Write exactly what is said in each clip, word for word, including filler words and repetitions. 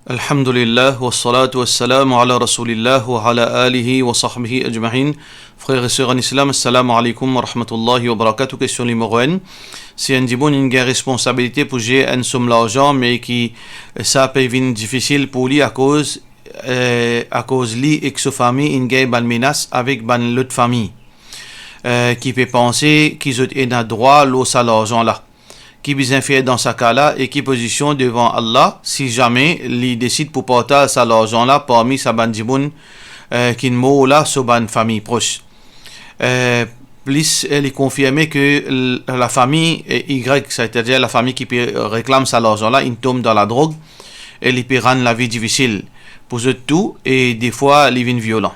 Alhamdulillah, wassalatu wassalamu ala Rasoulillah wa ala alihi wa sahbihi ajmain. Frer e ser an Islam, assalamu alaikum wa rahmatullahi wa barakatuh. Kestion nimero enn. Si enn dimoun inn gagn responsabilite pou zer enn som larzan, me ki sa pe vinn difisil pou li akoz, eh, akoz li ek so fami inn gagn bann menas avek bann lot fami, eh, ki pe panse ki zot ena drwa lor sa larzan la. Ki bizin fer dan sa ka la e ki pozision devan Allah si zame li desid pou partaz sa larzan la parmi sa bann dimoun, eh, ki'nn mor la, so bann fami pros? Eh, plis, eh, li konfirme ke l-, lafami, eh, Y, setadir lafami ki pe reklam sa larzan la, inn tom dan ladrog e li pe rann lavi difisil pou zot tou e defwa li vinn violan.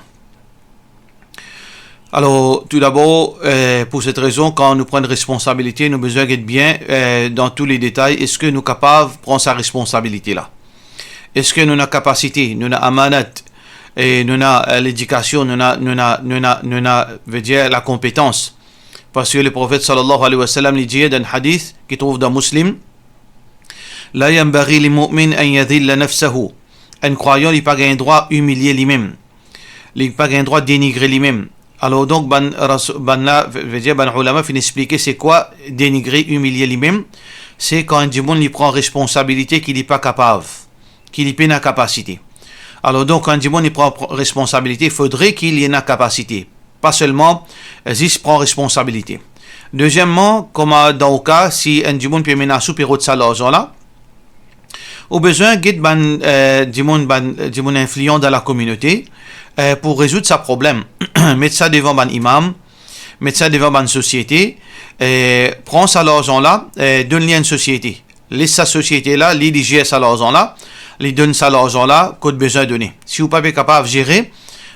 Alor, toudabor, eh, pou set rezon, kan nou pran enn responsabilite, nou bizin get bien, eh, dan tou le detay, eski nou kapav pran sa responsabilite la? Eski nou ena kapasite, nou ena amanat, e nou ena, eh, ledikasion, nou ena, nou ena, nou ena, nou ena, vedir, lakonpetans? Parski le Profet sallallahu alayhi wa sallam, li dir dan enn hadith ki trouv dan Muslim, "La yanbaghi li mu'min an yadhilla nafsahu." Enn krwayan, li pa gagn drwa imilie limem. Li pa gagn drwa denigre limem. Alor donk, bann ras-, bann la, ve-, vedir bann oulama finn explike se kwa denigre, imilie limem. Se kan enn dimoun li pran responsabilite ki li pa kapav, ki li pena kapasite. Alor donk, kan enn dimoun li pran pr-, responsabilite, fodre ki li ena kapasite. Pa selman, eh, zis pran responsabilite. Dezieman, kouma dan ou ka, si enn dimoun pe menas ou, pe rod sa larzan la, ou bizin get bann, eh, dimoun, bann, eh, dimoun inflian dan lakominote, eh, pou rezoud sa problem. Met sa devan bann imam, met sa devan bann sosiete, eh, pran sa larzan la, eh, donn li enn sosiete. Les sa sosiete la, li, li zer sa larzan la, li donn sa larzan la kot bizin done. Si ou pa pe kapav zere,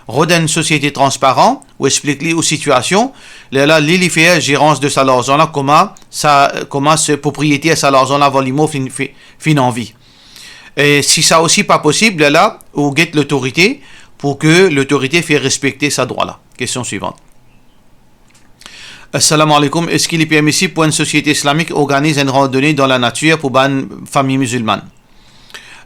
rod enn sosiete transparan, ou explik li ou sitiasion, lerla li, li fer zerans de sa larzan la, kouma sa, kouma se propriyeter sa larzan la avan li mor finn, fi-, finn anvi. E si sa osi pa posib, lerla ou get lotorite pou ke lotorite fer respekte sa drwa la. Kestion swivant. Assalamu alaikum, eski li permisib pou enn sosiete islamik organiz enn randone dan lanatir pou bann fami mizilman?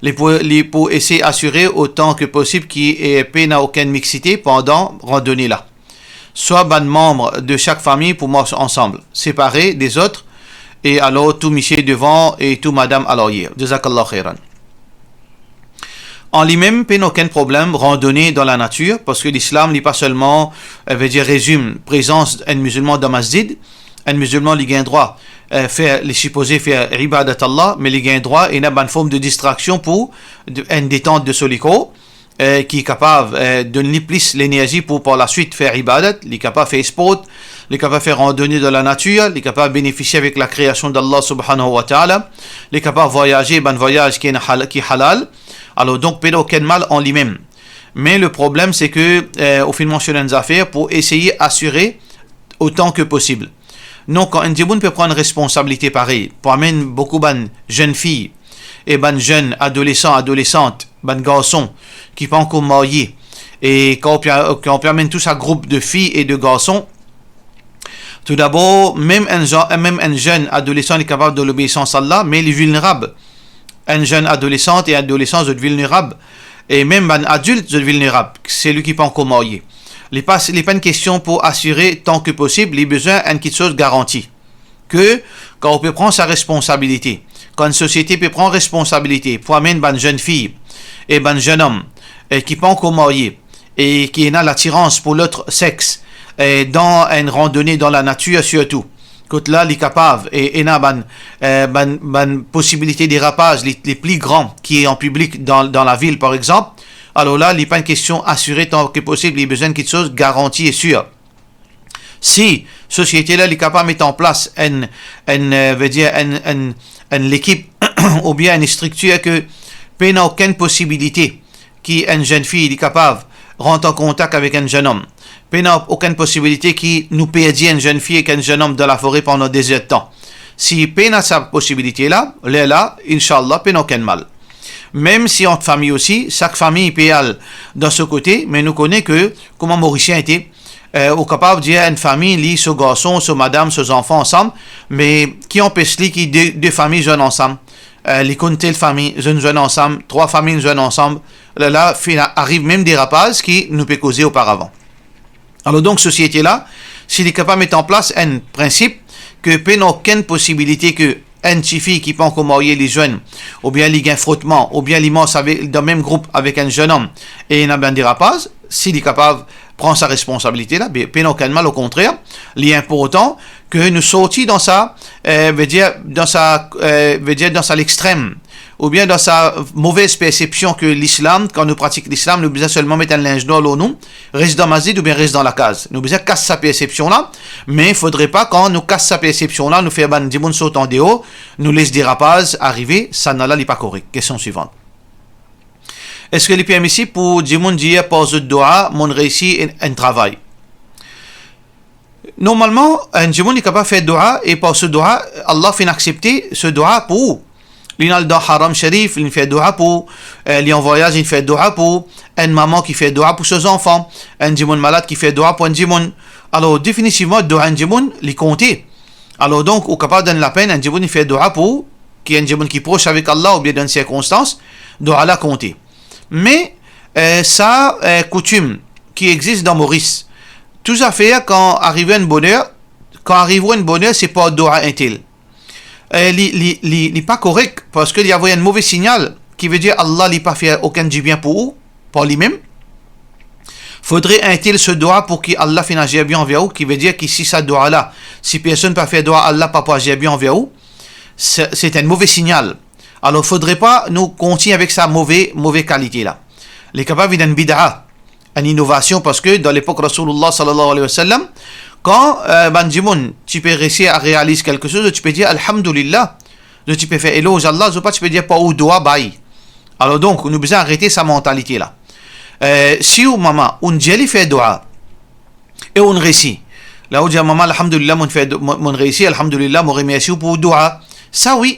Li pou, li pou esey asire otan ke posib ki, eh, pena okenn miksite pandan randone la. Swa bann manm de sak fami pou mars ansam, separe dezot, e alor tou misie devan e tou madam alaryer. Jazakallah khairan. An limem, pena okenn problem randone dan lanatir, parski Lislam, li pa selman, eh, vedir rezim prezans enn mizilman dan masjid. Enn mizilman, li gagn drwa, eh, fer, li sipoze fer ibadat Allah, me li gagn drwa ena bann form de distraksion pou de, enn detant de so lekor, eh, ki kapav, eh, donn li plis lenerzi pou par laswit fer ibadat, li kapav fer sport, li kapav fer randone dan lanatir, li kapav benefisie avek lakreasion d'Allah subhanahu wa ta'ala, li kapav vwayaze, bann vwayaz ki ena hal-, ki halal. Alor donk, pena okenn mal an limem. Me le problem, se ke, eh, ou finn mansionn enn zafer pou eseye asire otan ke posib. Non, kan enn dimoun pe pran responsabilite parey, pou amenn boukou bann zenn fi e bann zenn adolesan, adolesant, bann garson ki pa ankor marye, e kan ou pe, kan ou pe amenn tou sa group de fi e de garson, toudabor, mem enn zan-, mem enn zenn adolesan, li kapav dan lobeisans Allah, me li vilnerab. Enn zenn adolesan e adolesan, zot vilnerab. E mem bann adilt, zot vilnerab. Selwi ki pa ankor marye. Li pa, li pa enn kestion pou asire tan ke posib, li bizin enn kiksoz garanti. Ke, kan ou pe pran sa responsabilite, kan enn sosiete pe pran responsabilite pou amenn bann zenn fi e bann zenn om, e ki pa ankor marye, e ki ena latirans pou lot sex, e dan enn randone dan lanatir sirtou, kot la li kapav, e ena bann, eh, bann, bann posibilite derapaz li, li pli gran ki an piblik dan, dan lavil, par exanp, alor la, li pa enn kestion asire tan ke posib, li bizin kiksoz garanti e sir. Si sosiete la, li kapav met an plas enn, enn, eh, vedir enn, enn, enn lekip oubien enn striktir ke pena okenn posibilite ki enn zenn fi li kapav rant an kontak avek enn zenn om. Pena okenn posibilite ki nou perdi enn zenn fi ek enn zenn om dan lafore pandan de zer de tan. Si pena sa posibilite la, lerla, inshallah, pena okenn mal. Mem si ant fami osi, sak fami pe al dan so kote, me nou kone ke, kouma Morisien ete, eh, ou kapav dir enn fami, li, so garson, so madam, so zanfan ansam, me ki anpes li ki de, de fami zwenn ansam? eh, li konn tel fami, zot inn zwenn ansam, trwa fami inn zwenn ansam, lerla finn ariv mem derapaz ki nou pe koze oparavan. Alor donk, sosiete la, si li kapav met an plas enn prinsip ke pena okenn posibilite ke enn tifi ki pankor marye li zwenn, oubien li gagn frotman, oubien li mars avek, dan mem group avek enn zenn om, e ena bann derapaz, si li kapav pran sa responsabilite la, be, pena okenn mal, okontrer, li inportan ke nou sorti dan sa, eh, vedir, dan sa, eh, vedir dan sa lextrem, oubien dan sa movez persepsion ke lislam, kan nou pratik lislam, nou bizin selman met enn linz nwar lor nou, res dan masjid oubien res dan lakaz. Nou bizin kas sa persepsion la, me fodre pa, kan nou kas sa persepsion la, nou fer bann dimoun sort andeor, nou les derapaz arive, sa nala li pa korek. Kestion swivan. Eski li permisib pou dimoun dir par zot dua, monn reysi enn, enn travay? Normalman, enn dimoun li kapav fer dua, e par so dua, Allah finn aksepte so dua pou ou. Li'nn al dan Haram Sharif, li'nn fer dua pou ou, eh, li an vwayaz, li'nn fer dua pou ou, enn mama ki fer dua pou so zanfan, enn dimoun malad ki fer dua pou enn dimoun. Alor, definitivman, dua enn dimoun, li konte. Alor donk, ou kapav donn lapenn enn dimoun, li fer dua pou ou, ki enn dimoun ki pros avek Allah oubien dan enn sirkonstans, dua la konte. Me, eh, sa, eh, koutim ki exis dan Moris, tou zafer kan arive enn boner, kan arive enn boner, se par dua entel. Eh, li, li, li, li pa korek, parski li avoy enn move signal, ki vedir Allah li pa fer okenn dibien pou ou, par limem. Fodre entel so dua pou ki Allah finn azir bien anver ou, ki vedir ki si sa dua la, si personn pa fer dua, Allah pa pou azir bien anver ou, se, se enn move signal. Alor, fodre pa nou kontign avek sa move, move kalite la. Li kapav vinn enn bid'a, enn inovasion, parski dan lepok Rasoulillah sallallahu alayhi wa sallam, kan, eh, bann dimoun ti pe resi a realiz kelke soz, zot ti pe dir Alhamdulillah, zot ti pe fer eloz Allah, zot pa ti pe dir par ou dua bay. Alor donk, nou bizin arete sa mantalite la. Eh, si ou mama, ou'nn dir li fer dua, e ou'nn resi. La ou dir, mama, Alhamdulillah, monn fer do-, monn, monn reysi, Alhamdulillah, mo remersi ou pou dua. Sa wi.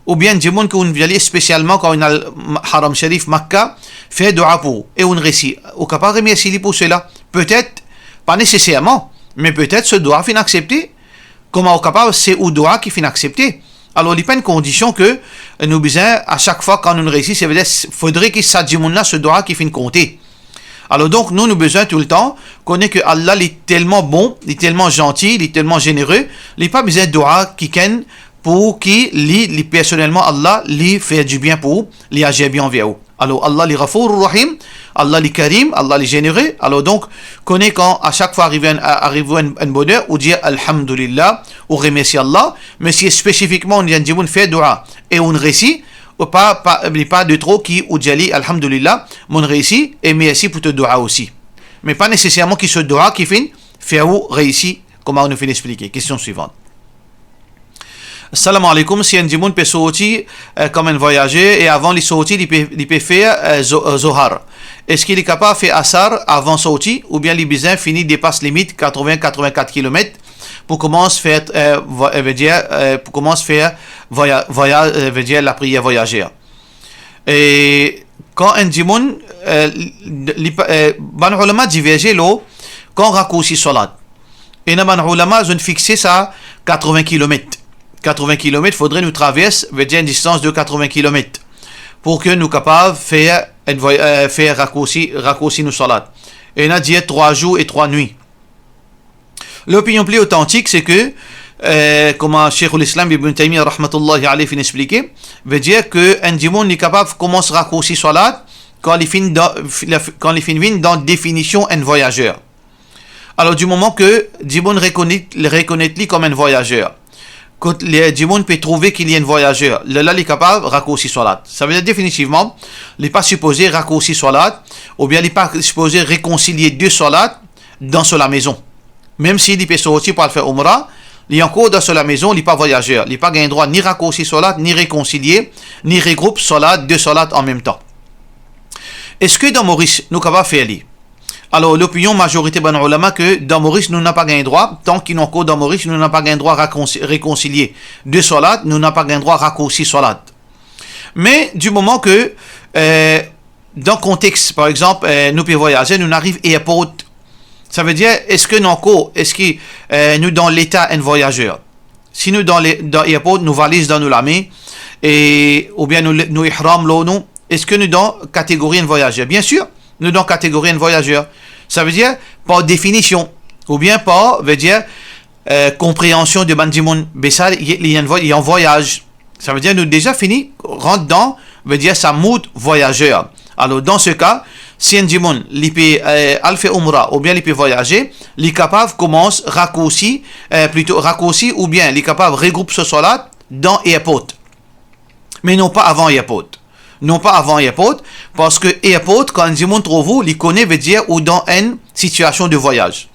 Oubien dimoun ki ou'nn vinn li spesialman kan ou'nn al Ma-, Haram Sharif, Makka, fer dua pou ou, e ou'nn resi. Ou kapav remersi li pou sela. Petet, pa neseserman, me petet so dua finn aksepte. Kouma ou kapav, se ou dua ki finn aksepte. Alor, li pa enn kondision ke nou bizin, a sak fwa kan nou'nn reysi, se vedir, fodre ki sa dimoun la, so dua ki finn konte. Alor donk, nou, nou bizin toultan kone ke Allah, li telman bon, li telman zanti, li telman zenere, li pa bizin dua kikenn pou ki li, li personelman, Allah, li fer dibien pou ou, li azir bien anver ou. Alor, Allah, li Ghafour Rahim, Allah, li Karim, Allah, li zenere. Alor donk, kone kan, a sak fwa arive enn, a-, arive enn, enn boner, ou dir Alhamdulillah, ou remersi Allah, me si spesifikman, enn dimoun fer dua, e ou'nn resi, ou pa, pa, li pa de tro ki ou dir li, Alhamdulillah, monn reysi, e mersi pou to dua osi. Me pa neseserman ki so dua ki finn fer ou reysi, kouma nou finn explike. Kestion swivan. Salam aleykoum, si enn dimoun pe sorti, eh, kom enn vwayazer, e avan li sorti, li pe, li pe fer, eh, zo-, eh, zohar. Eski li kapav fer asar avan sorti, oubien li bizin fini depas limit katreven, katreven-kat kilomet pou koumans fer, eh, vwa-, eh, vedir, eh, pou koumans fer vwaya-, vwaya-, eh, vedir lapriyer vwayazer? E kan enn dimoun, eh, li, li pa, eh, bann oulama diverze lor kan rakoursi swalat. Ena bann oulama, zot inn fixe sa katreven kilomet. Katreven kilomet, fodre nou travers, vedir enn distans de katreven kilomet, pou ki nou kapav fer enn vway-, eh, fer rakoursi, rakoursi nou swalat. Ena dir trwa zour e trwa nwit. Lopinion pli otantik, se ke, eh, kouma Sheikhoul Islam Ibn Taymiyyah rahmatullahi alayh finn explike, vedir ke enn dimoun li kapav koumans rakoursi swalat kan li finn dan, kan li finn vinn dan definision enn vwayazer. Alor, di moman ke dimoun rekonet, rekonet li kom enn vwayazer, kot li, dimoun pe trouve ki li enn vwayazer, lerla li kapav rakoursi swalat. Savedir definitivman, li pa sipoze rakoursi swalat, oubien li pa sipoze rekonsilie de swalat dan so lamezon. Mem si li pe sorti pou al fer Oumra, li ankor dan so lamezon, li pa vwayazer, li pa gagn drwa ni rakoursi swalat, ni rekonsilie, ni regroup swalat, de swalat an mem tan. Eski dan Moris, nou kapav fer li? Alor, lopinion mazorite bann oulama ke dan Moris, nou napa gagn drwa, tan ki nou ankor dan Moris, nou napa gagn drwa rakonsi-, rekonsilie de swalat, nou napa gagn drwa rakoursi swalat. Me di moman ke, eh, dan kontex, par exanp, eh, nou pe vwayaze, nou ariv airport, savedir, eski nou ankor, eski, eh, nou dan leta enn vwayazer? Si nou dan le-, dan airport, nou valiz dan nou lame, e, oubien nou, nou ihram lor nou, eski nou dan kategori enn vwayazer? Bien sir, nou dan kategori enn vwayazer. Savedir, par definision, oubien par, vedir, eh, konpreansion de bann dimoun, be sa, li, li enn vwa-, li an vwayaz. Savedir, nou deza fini rant dan, vedir, sa mood vwayazer. Alor, dan se ka, si enn dimoun, li pe, eh, al fer oumra, oubien li pe vwayaze, li kapav koumans rakoursi, eh, plito rakoursi, oubien li kapav regroup so swalat dan airport. Me non pa avan airport. Non pa avan airport, parski airport, kan enn dimoun trouv ou, li kone, vedir ou dan enn sitiasion de vwayaz.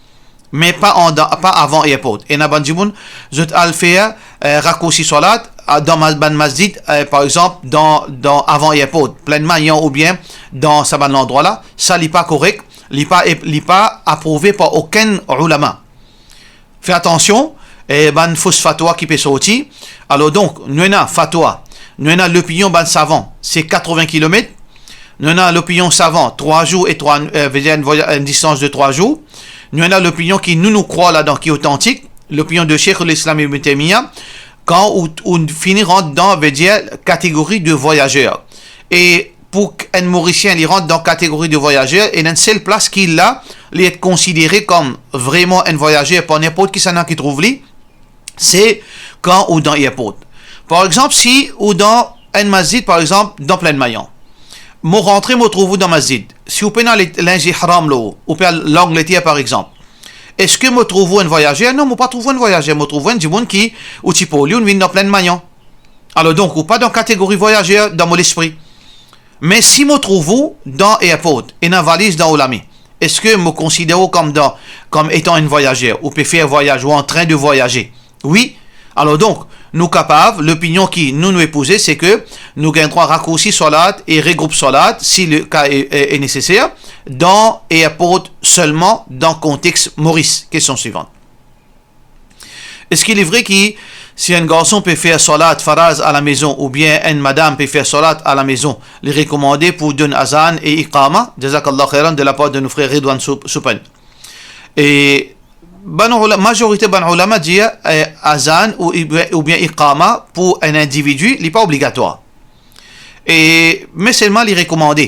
Me pa andan, pa avan airport. Ena bann dimoun, zot al fer, eh, rakoursi swalat, a, dan ma-, bann masjid, eh, par exanp, dan, dan avan airport, Plaine Mayan oubien dan sa bann landrwa la, sa li pa korek, li pa, li pa aprouve par okenn oulama. Fer atansion, eh, bann fos fatwa ki pe sorti. Alor donk, nou ena fatwa, nou ena lopinion bann savan, se katrovin kilomet. Nou ena lopinion savan, trwa zour e trwa, eh, vedir enn vwaya-, enn distans de trwa zour. Nou ena lopinion ki nou, nou krwar ladan, ki otantik, lopinion de Sheikh al-Islam Ibn Taymiyyah, kan ou, ou fini rant dan, vedir, kategori de vwayazer. E pou k-, enn Morisien, li rant dan kategori de vwayazer, ena enn sel plas ki la, li et konsidere kom vreman enn vwayazer par ninport kisannla ki trouv li, se kan ou dan airport. Par exanp, si ou dan enn masjid, par exanp, dan Plaine Mayan, mo rantre, mo trouv ou dan masjid. Si ou pena le-, linz ihram lor ou, ou pe al Langleter, par exanp, eski mo trouv ou enn vwayazer? Non, mo pa trouv ou enn vwayazer, mo trouv ou enn dimoun ki, ou ti pou li, ou vinn dan Plaine Mayan. Alor donk, ou pa dan kategori vwayazer dan mo lespri. Me si mo trouv ou dan airport, ena valiz dan ou lame, eski mo konsidere ou kom dan, kom etan enn vwayazer? Ou pe fer vwayaz, ou antrin de vwayaze. Wi. Alor donk, nou kapav, lopinion ki nou, nou epouze, se ke nou gagn drwa rakoursi swalat e regroup swalat, si le ka e, e, e neseser, dan airport selman, dan kontex Moris. Kestion swivan. Eski li vre ki si enn garson pe fer swalat faraz alamezon oubien enn madam pe fer swalat alamezon, li rekomande pou donn azan e iqama? Jazakallah khairan, de lapar de nou frer Ridwan Sou-, Soupen. E bann oula-, mazorite bann oulama dir, eh, azan ou, oubien iqama pou enn individi, li pa obligatwar. E, me selman li rekomande.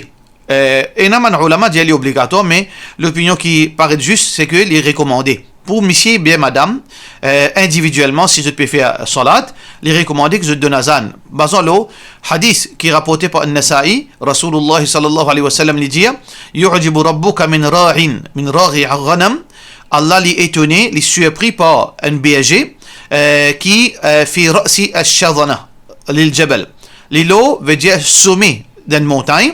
Eh, ena bann oulama dir li obligatwar, me lopinion ki paret zis, se ke li rekomande. Pou misie oubien madam, eh, individielman, si zot pe fer swalat, li rekomande ki zot donn azan. Bazan lor hadis ki raporte par An-Nasa'i, Rasoulullah sallallahu alayhi wa sallam, li dir, "Yu'jibu rabbuka min ra'in, min ra'i ghanam." Allah li etone, li sirpri par enn berze, eh, ki, eh, fi ra'si ash-shadhana lil jabal. Li lor, vedir some d'enn montagn,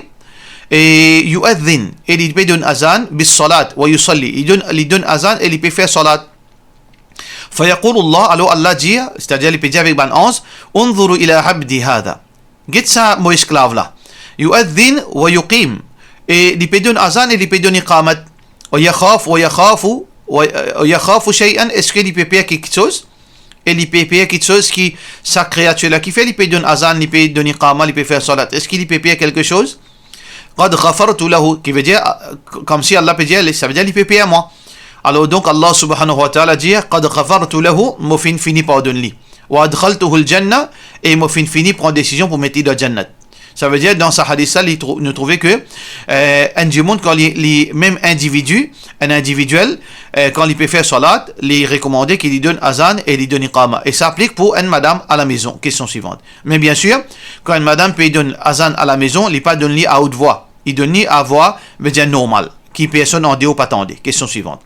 e yu'adhin, e li pe donn azan, bis salat, wa yusalli, li donn, li donn azan e li pe fer salat. Fa yaqulu Allah, alor Allah dir, setadir li pe dir avek bann anz, "Unzuru ila abdi hadha." Get sa mo esklav la. Yu'adhin wa yuqim. E li pe donn azan e li pe donn iqamat. Wa yakhafu, wa yakhafu, wa, wa yakhafu shay'an, eski li pe per kiksoz? E li pe per kiksoz ki sa kreatir la ki fer, li pe donn azan, li pe donn iqama, li pe fer salat. Eski li pe per kiksoz? Qad ghafartu lahu, ki vedir, ah, k-, koumsi Allah pe dir, li, savedir li pe per mwa. Alor donk, Allah subhanahu wa ta'ala dir, "Qad ghafartu lahu", mo finn fini pardonn li. "Wa adkhaltuhu al-jannah", e mo finn fini pran desizion pou met li dan jannat. Savedir, dan sa hadis la, li trou-, nou trouve ke, eh, enn dimoun, kan li, li, mem individi, enn individiel, eh, kan li pe fer salat, li rekomande ki li donn azan e li donn iqama. E sa aplik pou enn madam alamezon. Kestion swivan. Me biensir, kan enn madam pe donn azan alamezon, li pa donn li a out vwa. Li donn li a vwa, vedir normal, ki personn andeor pa tande. Kestion swivan.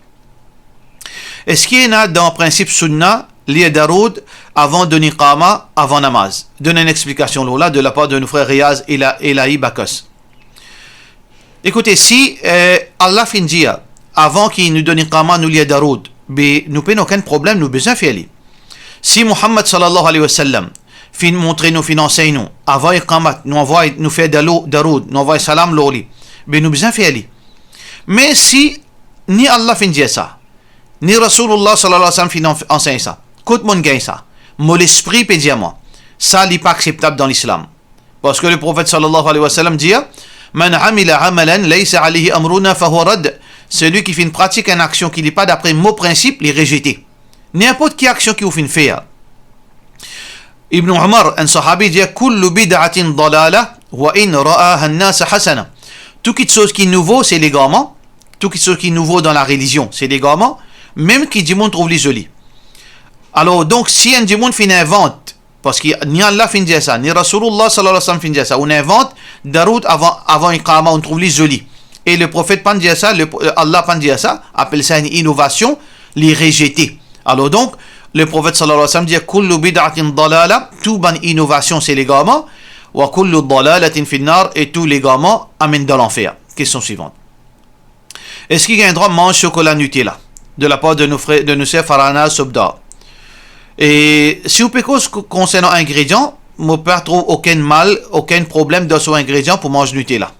Eski ena dan prinsip sunna lir daroud avan donn iqama, avan namaz? Donn enn explikasion lor la de lapar de nou frer Riaz Ela-, Elahi Bakas. Ekoute, si, eh, Allah finn dir, avan ki nou donn iqama, nou lir daroud, be nou pena okenn problem, nou bizin fer li. Si Muhammad sallallahu alayhi wa sallam finn montre nou, finn ansegn nou, avan iqamat, nou anvway, nou fer dalo-, daroud, nou anvway salam lor li, be nou bizin fer li. Me si ni Allah finn dir sa, ni Rasoulullah sallallahu alayhi wa sallam finn an-, ansegn sa, kot monn gagn sa? Mo lespri pe dir mwa, sa li pa akseptab dan Lislam. Parski Leprofet sallallahu alayhi wa sallam dir, "Man amila amalan laysa alayhi amruna fahuwa radd." Selwi ki finn pratik enn aksion ki li pa dapre mo prinsip, li rezete. Ninport ki aksion ki ou finn fer, Ibn Umar, enn sahabi, dir, "Kullu bid'atin dalala, wa in ra'aha an-nas hasana." Tou kitsoz ki nouvo, se legarman. Tou kitsoz ki nouvo dan larelizion, se legarman, mem ki dimoun trouv li zoli. Alor, donk, si enn dimoun finn invant, parski ni Allah finn dir sa, ni Rasoulullah sallallahu alayhi wa sallam finn dir sa, ou'nn invant darout avan, avan iqama, ou'nn trouv li zoli. E Leprofet pa'nn dir sa, le, Allah pa'nn dir sa, apel sa enn inovasion, li rezete. Alor donk, Leprofet sallallahu alayhi wa sallam dir, "Kullu bid'atin dalala", tou bann inovasion se legarman, "wa kullu dalalatin fin nar", e tou legarman amenn dan lanfer. Kestion swivan. Eski gagn drwa manz sokola Nutella? De lapar de nou frer, de nou ser Farhana Sobdar. E si ou pe koz ko-, konsernan ingredian, mo pa trouv okenn mal, okenn problem dan so ingredian pou manz Nutella.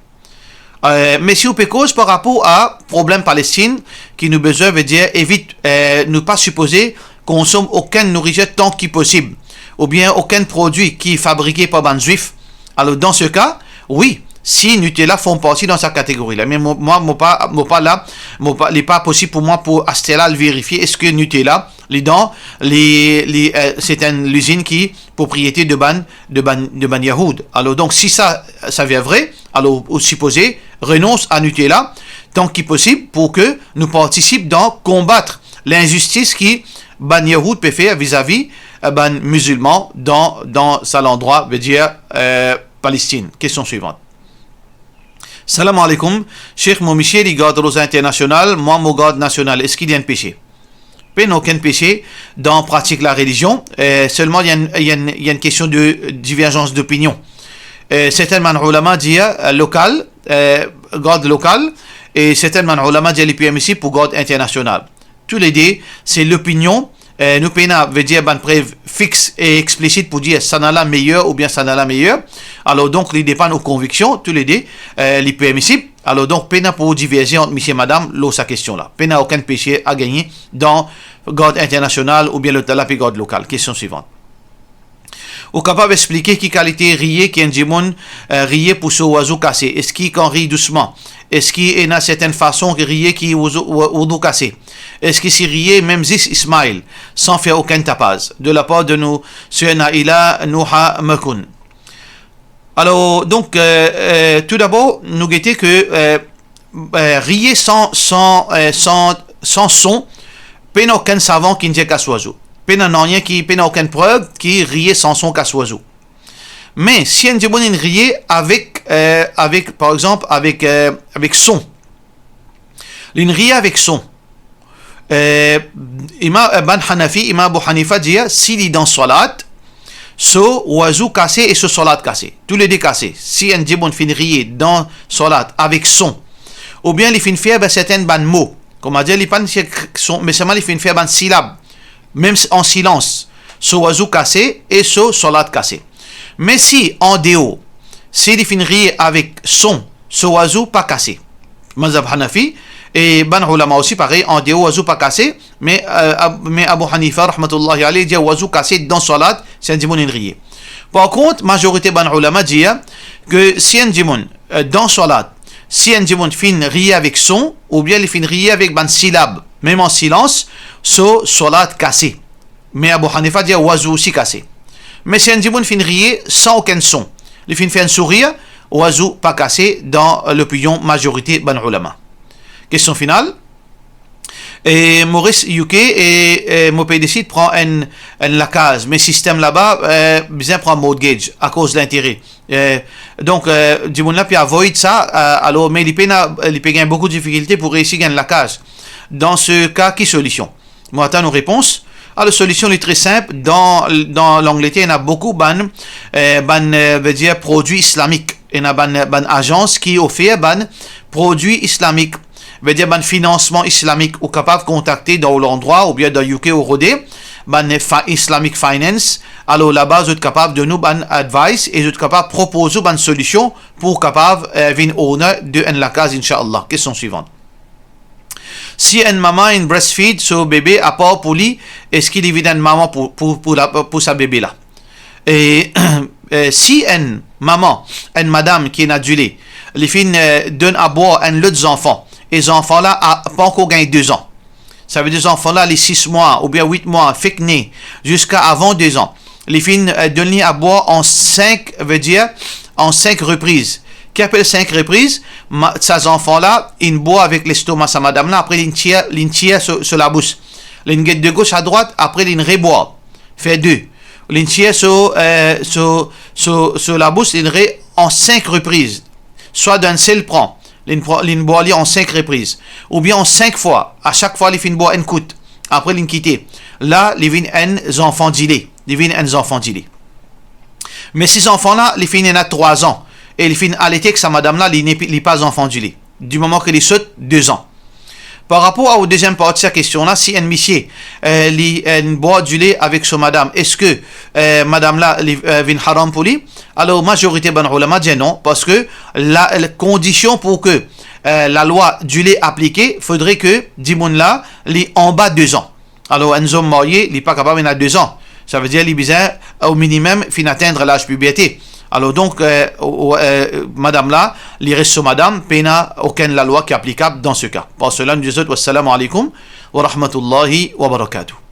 Eh, me si ou pe koz par rapor a problem Palestinn, ki nou bizin, vedir, evit, eh, nou pa sipoze konsom okenn nouritir tan ki posib, oubien okenn prodwi ki fabrike par bann Zwif, alor dan se ka, wi, si Nutella form parti dan sa kategori la. Me mo, mwa, mo pa, mo pa la, mo pa, li pa posib pou mwa pou aster la al verifie eski Nutella, li dan, li, li, eh, se enn lizinn ki propriete de bann, de bann, de bann Yahoud. Alor donk, si sa, sa vinn vre, alor ou sipoze renons a Nutella tan ki posib pou ke nou partisip dan konbat linzistis ki bann Yahoud pe fer vizavi, eh, bann mizilman dan, dan sa landrwa, vedir, eh, Palestinn. Kestion swivan. Salam aleykoum. Sheikh, mo misie, li gard Roza Internasional, mwa mo gard Nasional. Eski li enn pese? Pena okenn pese dan pratik larelizion, eh, selman li enn, li enn, li enn kestion de diverzans dopinion. Eh, sertin bann oulama dir, eh, lokal, eh, gard lokal, e sertin bann oulama dir li permisib pou gard internasional. Toulede, se lopinion, eh, nou pena, vedir, bann prev fix e explisit pou dir sa la meyer oubien sa la meyer. Alor donk, li depann ou konviksion, toulede, eh, li permisib. Alor donk, pena pou diverze ant misie madam lor sa kestion la. Pena okenn pese a gagne dan gard internasional oubien lot la pe gard lokal. Kestion swivan. Ou kapav explike ki kalite riye ki enn dimoun, eh, riye pou so wazou kase? Eski kan riy dousman? Eski ena sertin fason ki riye ki wazou, wa-, wazou kase? Eski si riye mem zis smile, san fer okenn tapaz? De lapar de nou ser Naila Nouha Makoun. Alor, donk, eh, eh, toudabor, nou gete ke, eh, eh, riye san, san, eh, san, san son, pena okenn savan ki dir kas wazou. Pena nanye ki, pena okenn prev ki riye san son kas wazou. Me si enn dimoun inn riye avek, eh, avek, par exanp, avek, eh, avek son. Linn riye avek son. Eh, ima-, eh, bann Hanafi, Imam Abu Hanifa dir, si li dan swalat, so wazou kase e so swalat kase. Toulede kase. Si enn dimoun finn riye dan swalat avek son, oubien li finn fer, be, sertin bann mo, kouma dir, li pa'nn fer k-, son, me selman li finn fer bann silab, mem s-, an silans, so wazou kase e so swalat kase. Me si andeor, si li finn riye avek son, so wazou pa kase. Mazhab Hanafi, e bann oulama osi parey, andeor wazou pa kase, me, eh, Ab-, me Abu Hanifa, rahmatullahi alayh, dir wazou kase dan swalat, si enn dimoun inn riye. Par kont, mazorite bann oulama dir ke si enn dimoun, eh, dan swalat, si enn dimoun finn riye avek son, oubien li finn riye avek bann silab, mem an silans, so swalat kase. Me Abu Hanifa dir wazou osi kase. Me si enn dimoun finn riye san okenn son, li finn fer enn sourir, wazou pa kase dan lopinion mazorite bann oulama. Kestion final. E mo res U K e, e mo pe deside pran enn, enn lakaz, me sistem laba, eh, bizin pran mortgage akoz lintere. Eh, donk, eh, dimoun la pe avoid sa, eh, alor, me li pena, li pe gagn boukou difikilte pou reisi gagn lakaz. Dan se ka, ki solision? Mo atann ou repons. Alor, solision li tre sinp. Dan, dan Langleter, ena boukou bann, eh, bann, eh, vedir prodwi islamik. Ena bann, bann azans ki ofer bann prodwi islamik, vedir bann finansman islamik. Ou kapav kontakte dan ou landrwa, oubien dan U K ou rode, bann fa-, Islamic Finance. Alor, laba, zot kapav donn ou bann advice e zot kapav propoz ou bann solision pou ou kapav, eh, vinn owner de enn lakaz, inshallah. Kestion swivan. Si enn mama inn breastfeed so bebe apar pou li, eski li vinn enn mama pou, pou, pou la, pou sa bebe la? E, eh, si enn mama, enn madam ki ena dile, li finn, eh, donn abwar enn lot zanfan, e zanfan la a, pa ankor gagn de zan, savedir zanfan la, li sis mwa oubien wit mwa, fek ne, ziska avan de zan, Li finn, eh, donn li a bwar an sink, vedir an sink repriz. Ki apel sink repriz? Ma-, sa zanfan la, linn bwar avek lestoma sa madam la, apre linn tir, linn tir so, so labous. Linn get de gos a drwat, apre linn rebwar. Fer de. Linn tir so, eh, so, so, so labous, linn re an sink repriz. Swa dan enn sel pran, linn pran, linn bwar li an sink repriz. Oubien an sink fwa, a sak fwa li finn bwar enn kout. Apre linn kite. La, li vinn enn zanfan dile. Li vinn enn zanfan dile. Me si zanfan la, li finn ena trwa zan, e li finn alete ek sa madam la, li nepi, li pa zanfan dile. Di moman ki li sot de zan. Par rapor a ou deziem parti sa kestion la, si enn misie, eh, li, eh, inn bwar dile avek so madam, eski, eh, madam la, li, eh, vinn haram pou li? Alor, mazorite bann oulama dir non, parski la, la kondision pou ki, eh, lalwa dile aplike, fodre ki dimoun la, li anba de zan. Alor, enn zom marye, li pa kapav ena de zan. Savedir li bizin, o minimem, finn atenn laz piberte. Alor donk, eh, o, o, eh, madam la, li res so madam, pena okenn lalwa ki aplikab dan se ka. Par sela, nou dir zot, wassalamu alaikum wa rahmatullahi wa barakatuh.